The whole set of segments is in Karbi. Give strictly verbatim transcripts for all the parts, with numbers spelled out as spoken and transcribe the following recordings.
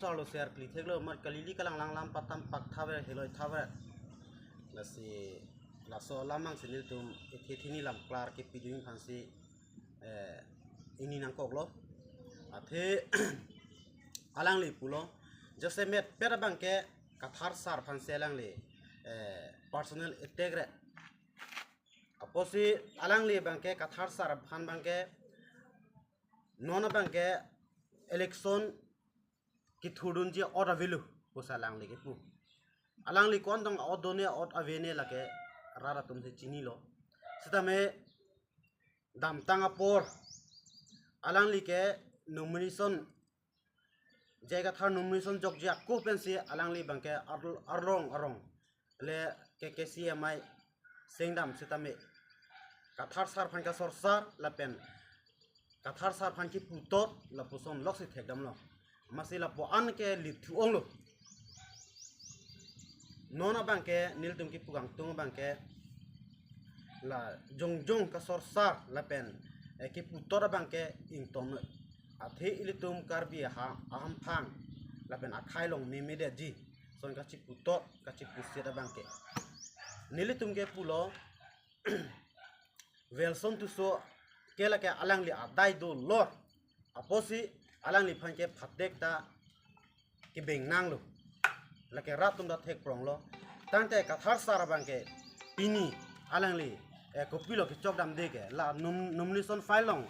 Sarlo, ser kli theklo, mat kalili kalang lang lam patam pak thaver heloi thaver. Lasi laso alam angsi nelitum ethe thini lam klar kepidun aphansi, eh, ingni nangkoklo. Athe alangli pulo, jasemet pet abangke Kathar sar aphansi alangli, eh, personal attack re. Apotsi alangli abangke Kathar sar aphan abangke non abangke election kethurdunji ot avelo pusi alangli kepu. Alangli kontong ot done, ot avene lake rat atumsi chinilo. Sitame damtang apor alangli ke nomination, J I Kathar nomination jokji ako pensi alangli abangke ar-, arlong arong le K K C M I sengdam sitame Kathar sar aphan kasorsar lapen Kathar sar aphan kiputot lapuson loksi thekdamlo. Amatsi lapu-an ke lip thu-onglo. Non abangke nelitum kipu kangtung abangke la jongjong kasorsar lapen, eh, kiputot abangke ington. Athe ilitum Karbi aha-, ahamphang lapen akhei along memedetji ason kachiputot kachipusit abangke nelitum ke pulo Wilson Tisso ke lake alangli adai do lor. Apotsi alangliphan ke phatek ta kebeng nanglo. Lake rat atum ta thekpronglo. Tangte Kathar sar abangke pini alangli, eh, kopilo kechokdamde ke, la nom-, nomination file along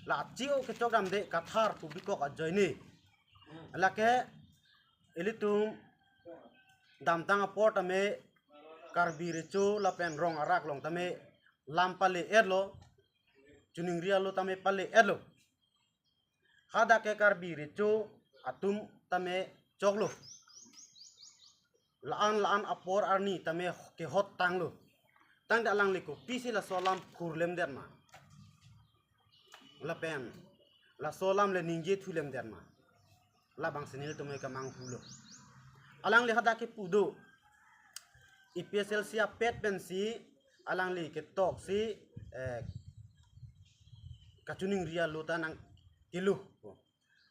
la achi-o kechokdamde Kathar pu bikok ajoine. Lake ilitum damtang apor tame Karbi Recho lapen Rong Arak along tame lam pale-etlo, chiningri alo tame pale-etlo. Hadak ke Karbi Recho atum tame choklo. La-an la-an apor arni tame kehot tanglo. Tangte alangli kopisi laso alam phurlemdet ma? Lapen laso alam le ningje thulemdet ma? Labangsi nelitum ke kamanghulo. Alangli hadak kepu do, A P H L C apet pensi alangli ketoksi, eh, kachiningri alo ta nangkelo.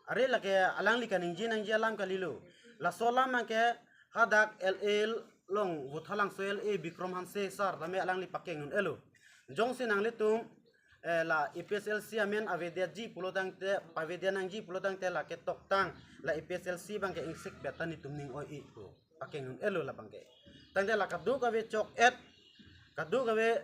Are lake alangli kaningje nangji alam kalilo. Laso alam abangke hadak L A along Vothatlangso L A Bikram Hanse sar tame alangli pakeng un-elo. Jongsi nanglitum, eh, la A P H L C amen avedetji pulo tangte, pavedet nangji pulo tangte la ketoktang la A P H L C abangke ingsikbet ta netum ning oi-i pu pakeng un-elo labangke. Tangte la kadokave chok-et, kadokave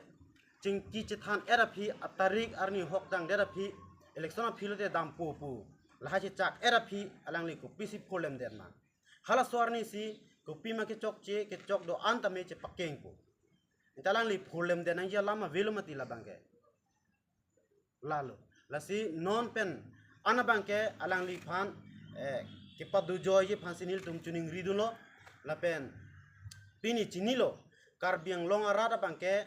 chingki chethan-et aphi, atarik arni hok dangdet aphi, election aphi lote dampo pu lahai chechak-et aphi alangli kopisi phurlemdet ma? Halaso arnisi kopima kechokche kechok do-an tame chepakengpo. Anta alangli phurlemdet nangji alam avelo mati labangke? Lalo. Lasi non pen an abangke alangliphan, eh, kepadujoiji aphansi nelitum chiningridunlo. Lapen pini chinilo, Karbi Anglong arat abangke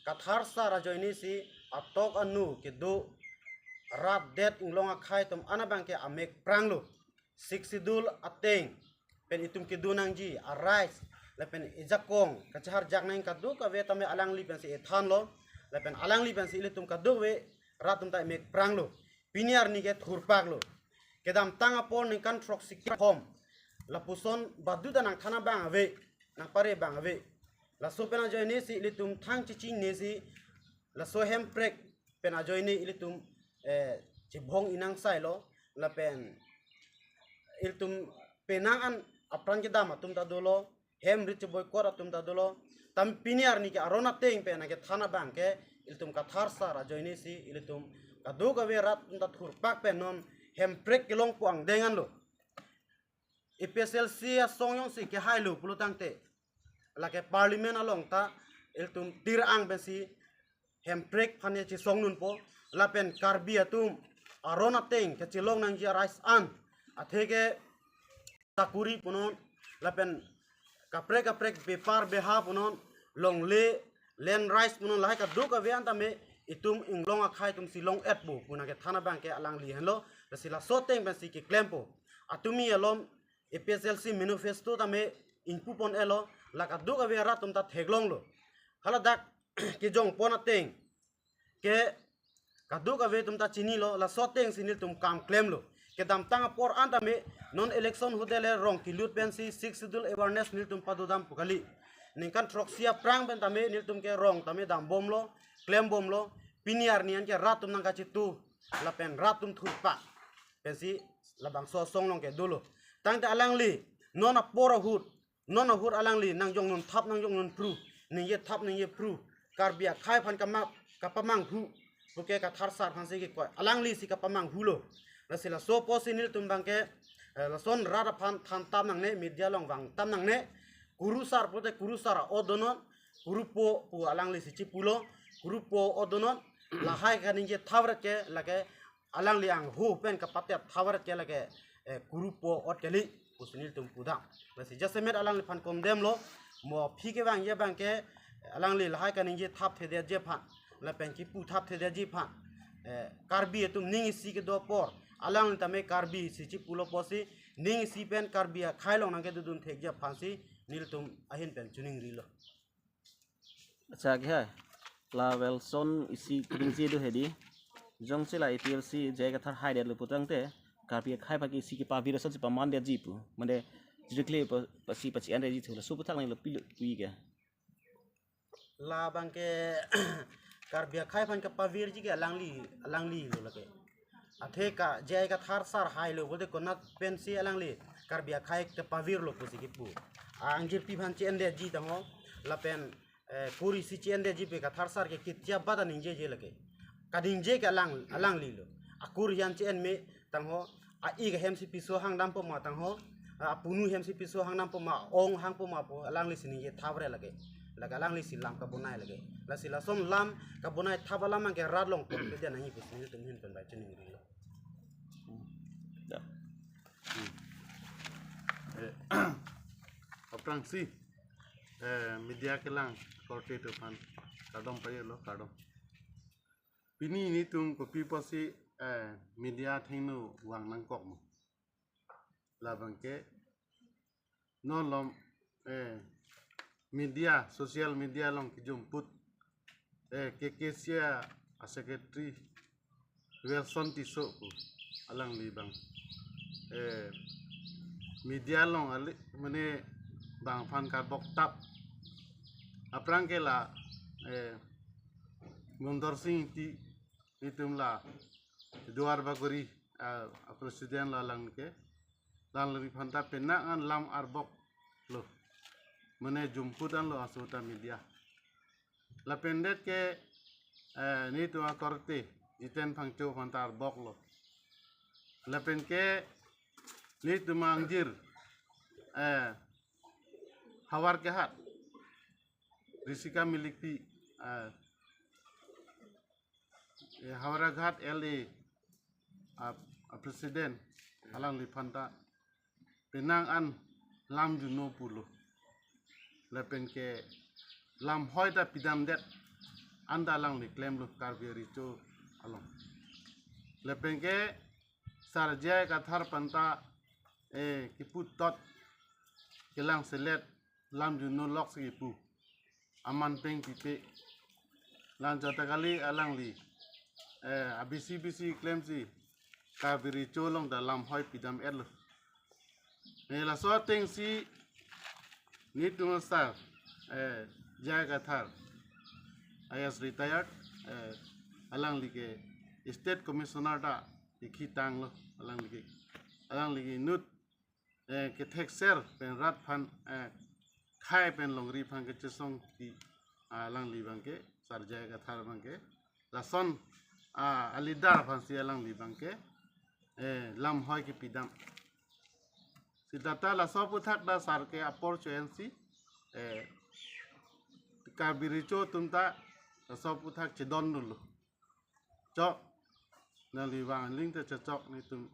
Kathar sar ajoinesi atok anu kedo rat det inglong akhei atum an abangke amek pranglo. Sixth Schedule ateng pen itum kedo nangji a-rights lapen ejakong kacheharjak nang kadokave tame alangli pensi ethanlo, lapen alangli pensi ilitum kadokave rat atum ta emek pranglo. Pini arni ke thurpaklo. Kedamtang apor ningkan throksi kethom lapuson baduta nangthan abang ave, nangpare abang ave. Laso pen ajoinesi ilitum thang chichingnesi laso hemprek pen ajoine ilitum, eh, chibong inang sailo, lapen ilitum penang an apran kedam atum ta dolo, hem rit cheboikot atum ta dolo. Tam pini arni ke aron ateng pen nangkethan abangke ilitum Kathar sar ajoinesi ilitum kadokave rat atum ta thurpak pen non hemprek kelongpo angdeng anlo. A P H L C asong jongsi kehailo pulo tangte, lake parliament along ta ilitum tir-ang pensi hemprek aphan chisong nunpo, lapen Karbi atum aron ateng kachelong nangji a-rights an, atheke sakuri punon, lapen kaprek kaprek bepar beha punon, longle, land rights punon, lahai kadokave an tame itum inglong akhei atumsi long-etpo pu nangkethan abangke alangli henlo. Lasi laso ateng pensi keklempo. Atumi alom A P H L C manifesto tame ingpupon-etlo, la kadokave rat atum ta theklonglo. Haladak kejongpon ateng ke kadokave atum ta chinilo, laso atengsi nelitum kam klemlo. Kedamtang apor an tame non election ahut le rong kelut pensi Sixth Schedule awareness nelitum padodam pu kali. Ningkan throksi aphrang pen tame nelitum ke rong tame dambomlo, klembomlo, pini arni an ke rat atum nangkachitu, lapen rat atum thurpa pensi labangso asong along ke dolo. Tangte alangli non apor ahut, non ahut alangli nangjong nunthap nangjong nunphru, ningje thap ningje phru, Karbi akhei aphan kama kapamanghu puke Kathar sar aphansi kekoi, alangli si kapamanghulo. Lasi laso apotsi nelitum abangke, eh, lason rat aphan than tam nangne, media along vang tam nangne. Kurusar pulote kurusar a-ot donon, kurupo pu alangli si chipulo, kurupo ot donon. Lahai kaningje thap ret ke lake alangli angho pen kapatep thap ret ke lake, eh, kurupo ot kali pusi nelitum pudam. Lasi jasemet alangliphan condemn lo, mo aphi kevangji abangke alangli lahai kaningje thapthedetji aphan, lapen kipu thapthedetji aphan, eh, Karbi atum ning isi kedo apor, alangli tame Karbi si chipulo apotsi ning isi pen Karbi akhei along nangkedodun thekji aphansi nelitum ahin pen chiningrilo. Acha, ke hai la Wilson isi kudingji do hedi. Jongsi la A P H L C J I Kathar haidetlo putangte Karbi akhei aphan ke isi kepavir asonsi pamandetji pu, mane, jidikle pa, pasi pachi andetji thu, laso aputhak nanglo pilo pu ke. Labangke Karbi akhei aphan kepavirji ke alangli, alanglilo lake. Athe ka J I Kathar sar hailo pulote konat pensi alangli Karbi akhei kepavirlo pusi kipu. Angjirpi aphan chi-endetji tangho, lapen, eh, kuri si chi-endetji pu Kathar sar ke kitia bata ningjeje lake. Kaningje ke alang, alanglilo. Akur hian chi-en me tangho, a-ik ahemsi piso hangdampo ma tangho, a-apunu ahemsi piso hangdampo ma, ong hangpo ma pu alangli si ningje thap ret lake. Lake alangli si lam kabonai lake. Lasi lason lam kabonai thap alam abangke rat along pon kedia nangji pusi nelitum ahin pen bai chiningrilo. Ya. Hmm. Eh, aphrangsi, eh, media kelang korte atum aphan kardom pajirlo, kardom. Pini nelitum kopi apotsi, eh, media athengno vang nangkokmo? Labangke non lom, eh, media, social media along kejumput, eh, K K C a secretary Wilson Tisso pu alangli abang, eh, media along ali, mane, bang aphan karbok tap. Aphrang ke la, eh, Mondor Sing Ingti, nelitum la Duar Bagori, ah, president lo alang ke. Alangliphan ta penang an lam arboklo, mane, jumput anlo aso ta media. Lapen det ke, eh, nelitum akorte Jiten Phangcho aphan ta arboklo. Lapen ke nelitum angjir, eh, Howraghat, Risika Milikpi, eh, eh, Howraghat L A a, a president, alangliphan ta penang an lam juno pulo. Lapen ke lamhoi ta pidamdet anta alangli klemlo Karbi Recho along. Lapen ke Sar J I Kathar aphan ta, eh, kipu tot, kelang selet, lam juno lok si kipu. Aman peng pipe. La anchot ta kali, alangli, eh, abisi bisi klemsi Karbi Recho along ta lamhoi pidam-etlo. Eh, laso atengsi nelitum asar, eh, J I Kathar, I A S retired, eh, alangli ke State Commissioner ta ikhi tanglo, alangli ke, alangli ke inut, eh, kethekser pen rat aphan, eh, khei pen longri aphan kechesong ti, ah, alangli abangke, Sar J I Kathar abangke, lason, ah, a-leader aphansi alangli abangke, eh, lamhoi kepidam. Seta ta laso aputhak ta sar ke apor cho-ensi, eh, Karbi Recho atum ta laso aputhak chedondunlo. Chok, nangli vang aling ta chechok, nelitum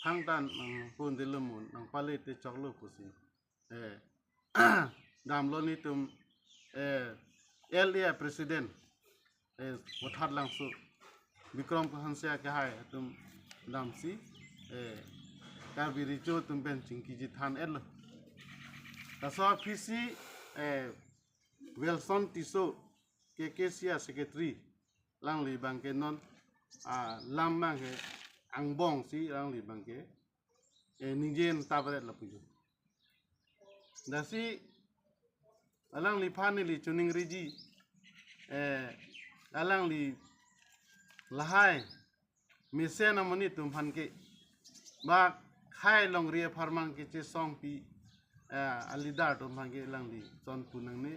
thangta nangpundelo mo, nangpale te choklo pusi, eh, damlo nelitum, eh, L A president, eh, Vothatlangso Bikram Hanse akehai atum damsi, eh, Karbi Recho atum pen chingkiji than-etlo. Laso aphisi, eh, Wilson Tisso, K K C a secretary, alangli abangke non, ah, lam abangke angbong si alangli abangke, eh, ningje tap ret lapu jo. Lasi alangliphan neli chiningriji, eh, alangli lahai mesen amonit atum aphan ke, ba khei longri apharman kechesongpi, eh, a leader atum aphan ke alangli chonpu nangne,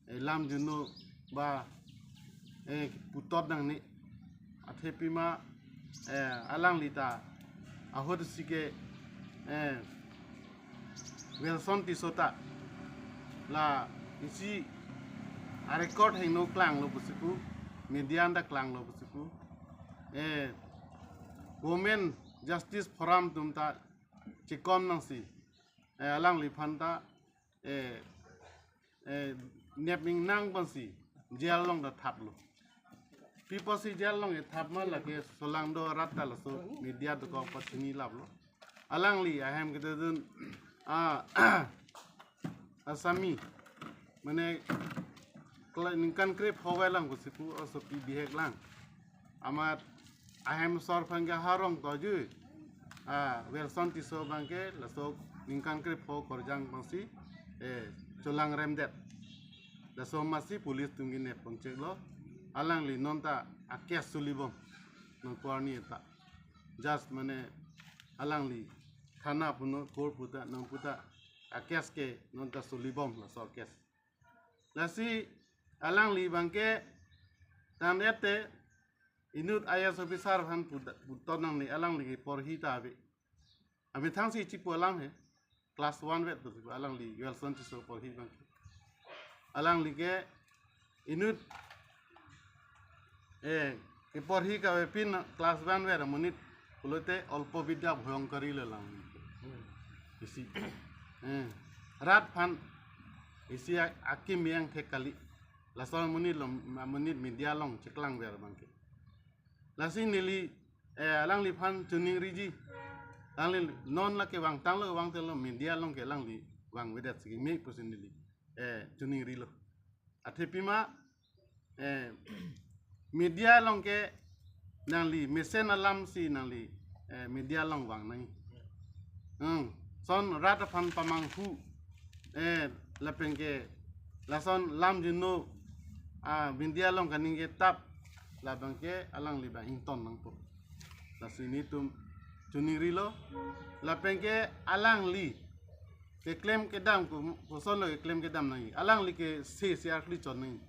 eh, lam juno ba, eh, putot nangne. Athe pima, eh, alangli ta ahut si ke, eh, Welson Tisso ta la isi a-record hingno klanglo pusi pu, media anta klanglo pusi pu, eh, Women Justice Forum atum ta chekon nangsi, eh, alangliphan ta, eh, eh, nep ning nang pensi jail along ta thaplo. Pi apotsi jail along kethap ma, lake solangdo arat ta laso media dokok apot chini laplo. Alangli ahem kedodun, ah, asami, mane, kla-, ningkan krepho vailang pusi pu asopi bihek lang. Amat ahem asor aphan ke harong toju. Ah, Welson Tisso abangke laso ningkan krepho korjang pensi, eh, cholangremdet. Laso amatsi police atum ke nep pon cheklo. Alangli non ta a-case solibom. Nonpu arni ta just mane alangli thana punon, court puta, nang puta, a-case ke non ta solibom laso case. Lasi alangli abangke tangdet te inut I A S officer aphan puda-, putot nangne, alangli ke porhi ta ave. Amethang si chipu alam he. Class one vet pusi alangli Welson Tisso porhi abangke. Alangli ke inut, eh, keporhi kave pin class one vet amonit pulote olpo bidya bhoyonkari lo lang. Isi. Eh, rat aphan isi a-, akim yang thek kali. Lason amonit lo, amonit media along cheklangver abangke. Lasi neli, eh, alangliphan chiningriji. Alangli non lake vangtanglo, vangtanglo, media along ke alangli vangvedet si me pusi neli, eh, chiningrilo. Athe pima, eh, media along ke nangli mesen alam si nangli, eh, media along vang nang. Hmm, son rat aphan pamanghu, eh, lapen ke lason lam juno, ah, media along kaningje tap, labangke alangli abang ington nangpo. Lasi nelitum chiningrilo, lapen ke alangli keklem kedam ko-, koson lo keklem kedam nangji. Alangli ke se se arkli chon nangji.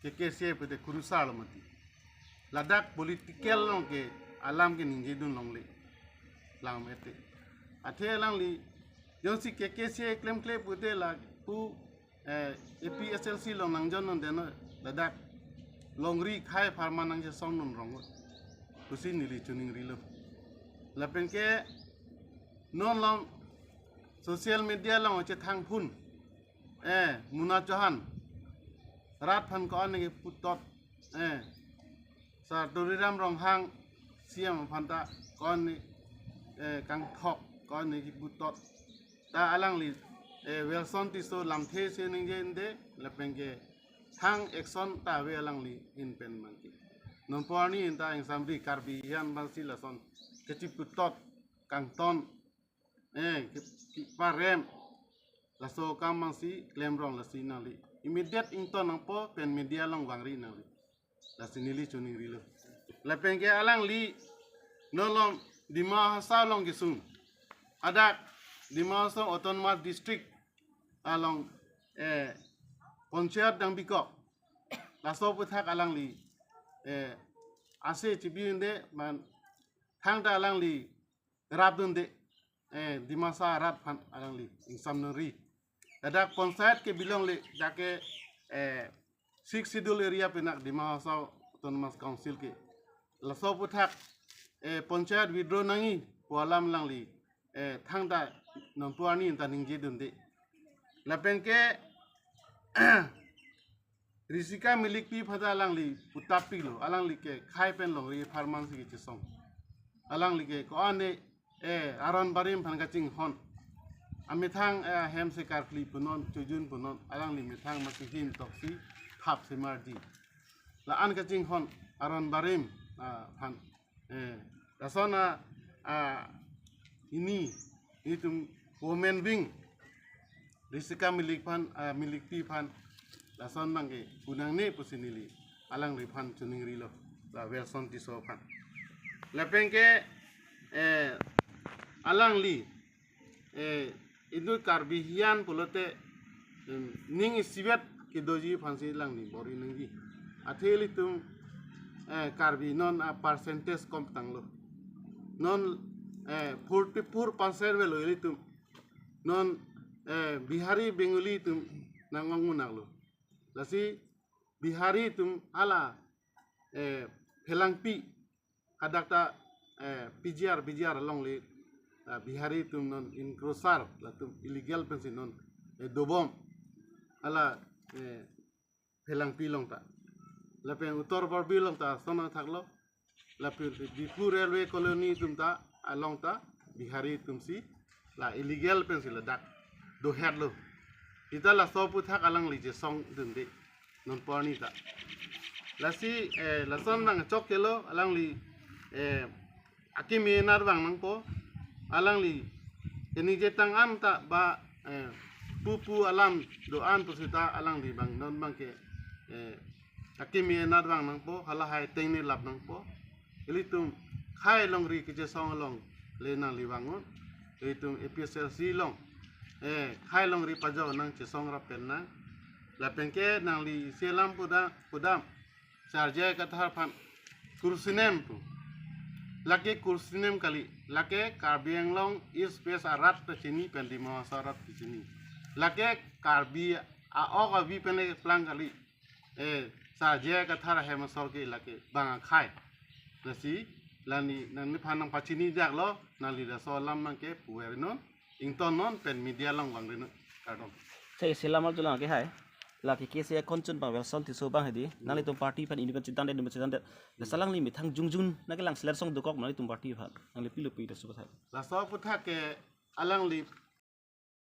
Ke ke se pute kurusar lo mati. Ladak political along ke alam ke ningjedun longle. Lang mete. Athe alangli jongsi ke ke se klemkle pute lapu, eh, A P H L C along nangjon non deno ladak longri khei apharman nangchesong non rong. Pusi neli chiningrilo. Lapen ke non along social media along chethang phun, eh, Muna Chauhan rat aphan ko-an ne keputot, eh, Sar Tuliram Ronghang C M aphan ta ko-an ne, eh, kangthok ko-an ne keputot. Ta alangli, eh, Welson Tisso lamthe si ningje inde, lapen ke thang action ta ave alangli ahin pen abangke. Nonpu arni ta ingsamri Karbi aphan abangsi lason kechiputot, kangton, eh, ke, keparem, laso akam abangsi klemrong, lasi nangli immediate ington nangpo pen media along vangri nangli. Lasi neli chiningrilo. Lapen ke alangli non along Dima Hasao along kesung, adak Dima Hasao Autonomous District along, eh, panchayat nangbi kok. Laso aputhak alangli, eh, ase chibi unde, man thangta alangli rapdunde, eh, Dimasa arat aphan alangli ingsamnuri. Ladak panchayat ke belong le, dak ke, eh, Sixth Schedule area pen dak Dima Hasao Autonomous Council ke. Laso aputhak, eh, panchayat withdraw nangji pu alam alangli, eh, thangta nonpu arni ta ningjedunde. Lapen ke Risika Milikpi aphan ta alangli putapiklo, alangli ke khei pen longri apharman si kechesong. Alangli ke ko-an ne, eh, aron barim aphan kachinghon. Amethang, eh, hem se karkli punon, chojun punon, alangli methang masi him toksi thap semarji. La-an kachinghon aron barim, ah, aphan, eh, Lason a, a, ini, ilitum women wing, Risika Milik aphan, a, Milikpi aphan, lason abangke pu nangne pusi neli alangliphan chiningrilo, la Welson Tisso aphan. Lapen ke, eh, alangli, eh, inut Karbi hiyan pulote, em, ning isivet kedoji aphansi alangli bor-i nangji. Athe ilitum, eh, Karbi non a percentage komtanglo. Non, eh, forty-four percent avelo ilitum. Non, eh, Bihari, Bengali atum nang-ong unaklo. Lasi Bihari atum hala, eh, Phelangpi, hadak ta, eh, P G R, B G R alongle, ah, Bihari atum non encroacher, latum illegal pensi non, eh, dobom. Hala, eh, Phelangpi along ta. Lapen Uttar Borbil along ta, sona thaklo. Lapen Diphu Railway Colony atum ta, along ta, Bihari atumsi, la illegal pensi ladak dohetlo. Seta laso aphuthak alangli chesongdunde, non porni ta. Lasi, eh, lason abang chokchelo, alangli, eh, akimi enat vang nangpo, alangli, keni jetang an ta ba, eh, pupu alam do-an pusita alangli abang non abangke, eh, akimi enat vang nangpo, halahai tengne lap nangpo. Ilitum khei longri kechesong alongle nangli vang un. Ilitum A P H L C along, eh, khei longri pajok nang chesong rapen nang. Lapen ke nangli isi alam pudam, pudam. Sar J I Kathar aphan kurusinem pu. Lake kurusinem kali, lake Karbi Anglong East West arat ta chini pen Dima Hasao arat ta chini. Lake Karbi a-ok avi pen le plang kali. Eh, Sar J I Kathar ahem asor ke lake bang akhei. Lasi, lani nangliphan nangpachini daklo, nangli laso alam abangke puver non, ingtonnon pen media along vangri non. Kardom. Sa isi alam arjulang ke hai. Lake K C A konchun abang Welson Tisso abang hedi. Nanglitum party aphan ini kan chedande, ini kan chedande. Laso alangli methang jongjong nangkelang seler song dokok nanglitum party aphan. Nangli pilo pu ita subat hai. Laso aphuthak ke alangli